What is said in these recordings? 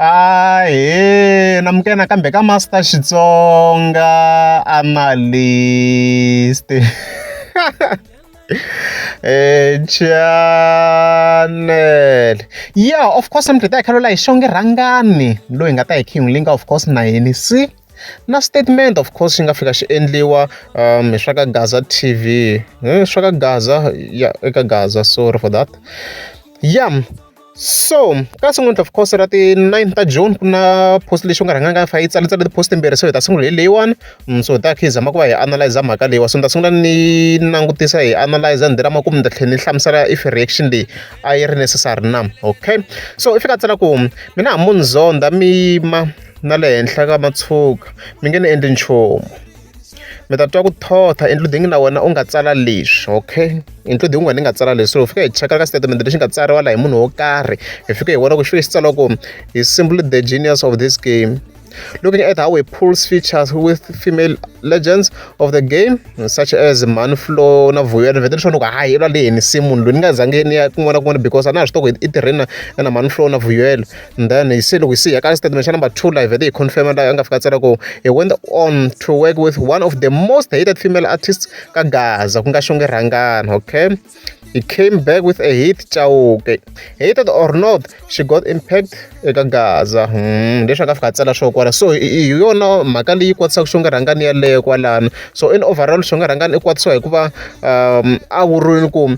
Ahee namukela nakambe ka Master Xitsonga Analyst channel yeah of course mi ta hi kha hi Xongi Rhangani loyi hi nga ta hi kha hi n'wi linka of course na yini si na statement of course xi nga fika xi endliwa hi swa ka Gaza TV swa ka Gaza ya eka Gaza sorry for that yeah. So ka sungula of course ra ti 9 ta June ku na post lexi u nga rhanganga fa yi tsale tsale ti-post timbirhi so hi ta sungula hi leyiwani so hi ta kha hi zama ku va hi analyze mhaka leyiwa so ni ta sungula ni langutisa hi analyze ni makumu ni ta tlhela ni hlamusela if reaction leyi a yi ri necessary na okay. So i fika a tsala ku mina hambi mo ni zonda mi yima na le henhla ka matshuka mi nge ni endli nchumu. Mi ta twa ku thotha including na wena u nga tsala leswi okay including wena i nga tsala leswi so hi fika hi cheka ka statement lexi nga tsariwa laha hi munhu wo karhi hi fika hi vona ku xi fike xi tsariwa ku he's simply the genius of this game looking at how he pulls features with female legends of the game such as Manflo na Vuyelo vhete leswi ku hayi i lwa le ni munhu loyi ni nga zangi ni ya kun'wana na kun'wana because a na ha swi tiva ku i tirheni na Manflo na Vuyelo. And then hi se loko hi se hi ya ka statement xa number 2 la hi vhete hi confirm la a nga fika tsala ku he went on to work with one of the most hated female artists ka Gaza ku nga Xongi Rhangani okay. He came back with a hit Chauke. Hated or not, she got impact eka Gaza. Leswi a nga fika a tsala swona kwala. So hi yona mhaka leyi kwatisaka Xongi Rhangani yaleyo kwalano. So in overall Xongi Rhangani i kwatisiwa hikuva a vurile ku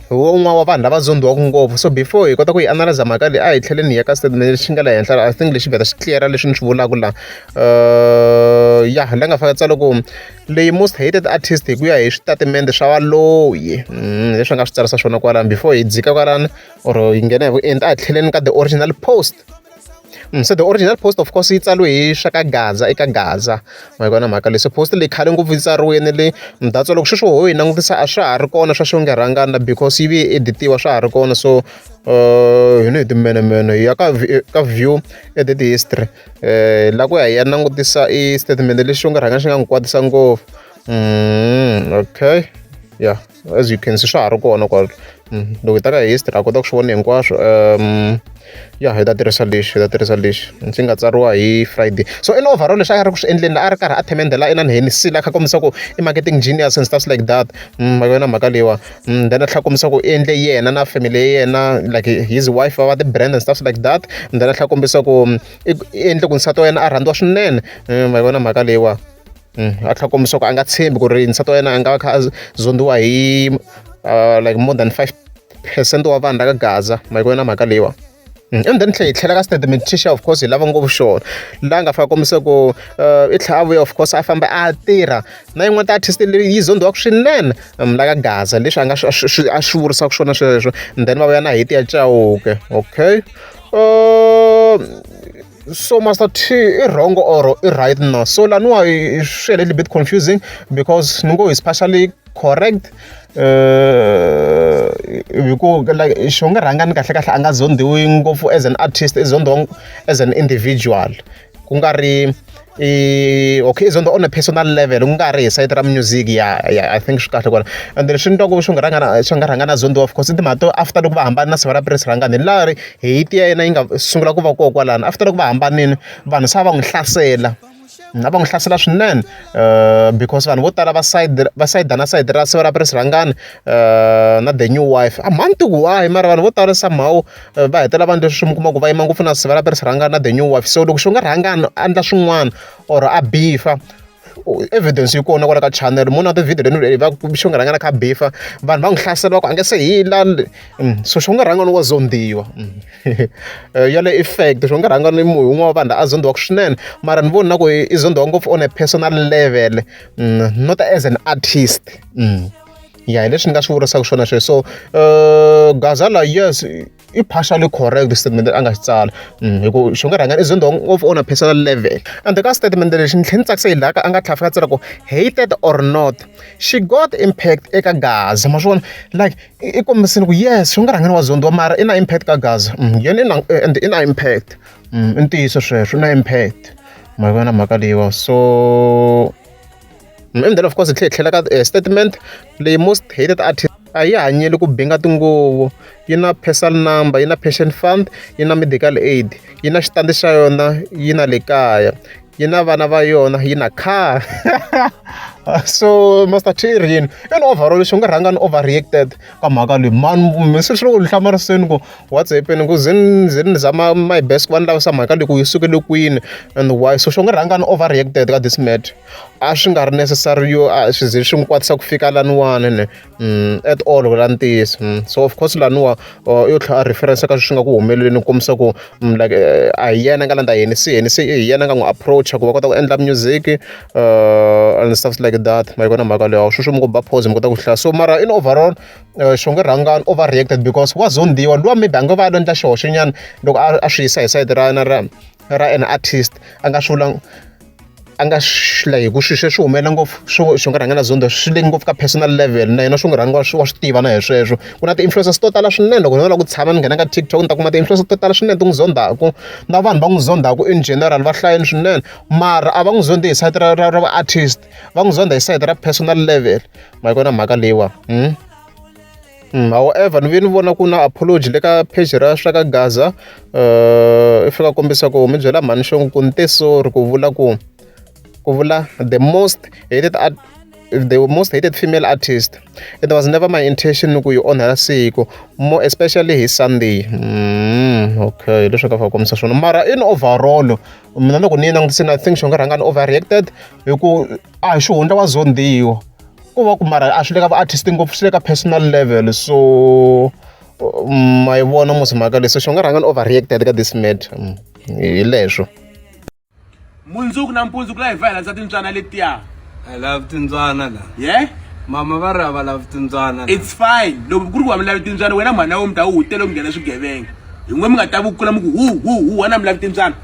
hi wun'we wa vanhu lava zondhiwaka ngopfu. So before hi kota ku yi analyze mhaka leyi a hi tlheleni hi ya ka statement lexi nga le henhla I think lexi vheta xi clear leswi ni swi vulaka laha. Ya la nga fika tsala ku leyi most hated artist hi ku ya hi switatimende swa valoyi leswi a nga swi tsarisa swona kwalano before hi dzika kwalano or hi nghena hi vuenti a hi tlheleni ka the original post. Se the original post of course yi tsariwe hi swa ka Gaza eka Gaza ma yi vona mhaka leyi so post leyi khale ngopfu yi tsariwile le that's why loko sweswi ho yi langutisa a swa ha ri kona swa Xongi Rhangani because yi vuye yi edit-iwa swa ha ri kona so hi ni hi timenemene hi ya ka ka view edit history la ku ya hi ya langutisa i statement lexi Xongi Rhangani xi nga n'wi kwatisa ngopfu okay yeah as you can see swa ha ri kona kwala loko hi ta ka history ha kota ku swi vona hinkwaswo ya hi ta tirhisa lexi hi ta tirhisa lexi xi nga tsariwa hi Friday. So in overall leswi a ri ku swi endleni a ri karhi a themendhela inani Hennessy la kha kombisa ku i marketing genius and stuff like that ma yona mhaka leyiwa then a tlhela kombisa ku i endle yena na family ya yena like his wife va va ti-brand and stuff like that and then a tlhela kombisa ku i endle ku nsati wa yena a rhandziwa swinene ma yona mhaka leyiwa. A tlhela a kombisa ku a nga tshembi ku ri nsati wa yena a nga va kha a zondiwa hi like more than 5% wa vanhu la ka Gaza ma yi vona mhaka leyiwa. And then tlhela hi tlhela ka statement xa of course hi lava ngopfu xona laha nga fika kombisa ku i tlhela a vuya of course a famba a tirha na yin'wana ti-artist leyi yi zondiwaka swinene la ka Gaza leswi a nga a swi vurisaka swona sweswo and then va vuya na hit ya Chauke okay. So Master T i wrong or i right na so laniwa swi a little bit confusing because ni ngo is partially correct hi ku like Xongi Rhangani kahle kahle a nga zondiwi ngopfu as an artist i zondiwa as an individual ku nga ri i okay i zondiwa on a personal level ku nga ri hi sayiti ra music ya ya I think swi kahle kwala and leswi ni twa ku Xongi Rhangani Xongi Rhangani a zondiwa of course i timhaka to after loko va hambana na Sivara Prince Rhangani hi laha hate ya yena yi nga sungula ku va kona kwalano after loko va hambanile vanhu se a va n'wi hlasela a va n'wi hlasela swinene because vanhu vo tala va side va sayida na sayidi ra Sivara Prince Rhangani na the new wife a mhani tiku why mara vanhu vo tala somehow va hetelela va endle sweswi mi kuma ku va yima ngopfu na Sivara Prince Rhangani na the new wife so loko Xongi Rhangani a endla swin'wana or a beef-a evidence yi kona kwala ka channel mo na ti-video leni va Xongi Rhangani a kha a beef-a vanhu va n'wi hlasela va ku a nge se hila so Xongi Rhangani wa zondiwa yale effect Xongi Rhangani i munhu wun'we wa vanhu la a zondiwaka swinene mara ni voni na ku i zondiwa ngopfu on a personal level not as an artist ya hi leswi ni nga swi vurisaka swona sweswo so Gaza la yes i partially correct statement a nga xi tsala hi ku Xongi Rhangani i zondiwa ngopfu on a personal level and ka statement lexi ni tlhela ni tsakisa hi laha a nga tlhela fika tsala ku hated or not she got impact eka Gaza ma swi vona like i kombisile ku yes Xongi Rhangani wa zondiwa mara i na impact ka Gaza yena i na and i na impact i ntiyiso sweswo i na impact ma yi vona mhaka leyiwa so and then of course hi tlhela hi tlhela ka statement leyi most hated artist. A yi hanyeli ku binga tinguvu. Yi na personal number, yi na pension fund, yi na medical aid, yi na xitandi xa yona, yi na le kaya, yi na vana va yona, yi na car. So Master T i ri yini? In overall xi nga rhanga ni overreacted ka mhaka leyi mani se swi le ku ni hlamariseni ku what's happening ku ze ni ze ni zama my best ku va ni lavisa mhaka leyi ku yi sukele kwini and why so xi nga rhanga ni overreacted ka this matter a swi nga ri necessary yo a swi ze swi n'wi kwatisa ku fika laniwani ne at all ku la ntiyiso so of course laniwa yo tlhela a reference ka swi nga ku humeleleni ku kombisa ku like a hi yena nga landza yena se yena se hi yena nga n'wi approach ku va kota ku endla music and stuff like that ma yi vona mhaka leyo sweswo mi ku ba pause mi kota ku hlaya so mara in overall Xonge Rhangani overreacted because wa zondiwa luwa maybe a nga va a lo endla xihoxo nyana loko a swi yisa hi sayiti ra yena ra ra an artist a nga swi vulanga a nga swi hi ku swilo swi humelela ngopfu swo Xonge Rhangani a zondiwa swi le ngopfu ka personal level na yena Xonge Rhangani wa swi tiva na hi sweswo ku na ti-influencers to tala swinene loko no lava ku tshama ni nghena ka TikTok ni ta kuma ti-influencer to tala swinene ti n'wi zondhaku na vanhu va n'wi zondhaku in general va hlayini swinene mara a va n'wi zondi hi sayiti ra ra ra va-artist va n'wi zonda hi sayiti ra personal level ma yi vona mhaka leyiwa However ni vuye ni vona ku na apology le ka page ra swa ka Gaza i fika kombisa ku mi byela mhani Xongi ku ni te sorry ku vula ku ku vula the most hated art the most hated female artist it was never my intention ku yi onhela siku more especially hi Sunday okay leswi ka fika kombisa swona mara in overall mina loko ni yi langutisini I think Xongi Rhangani overreacted hi ku a hi xihundla wa zondiwa ko va ku mara a swi le ka va-artist ngopfu swi le ka personal level so ma yi vona mos mhaka leyi so xi nga rhanga ni overreacted ka this matter hi leswo mundzuku nampundzu ku la hi va hi landza timbyana letiya I love timbyana la yeah mama va ri a va lavi timbyana la it's fine loko ku ri ku a mi lavi timbyana wena mhana wo mi ta wu tele ku nghena swigevenga hi n'we mi nga ta vukula mi ku hu hu hu wena mi lavi timbyana.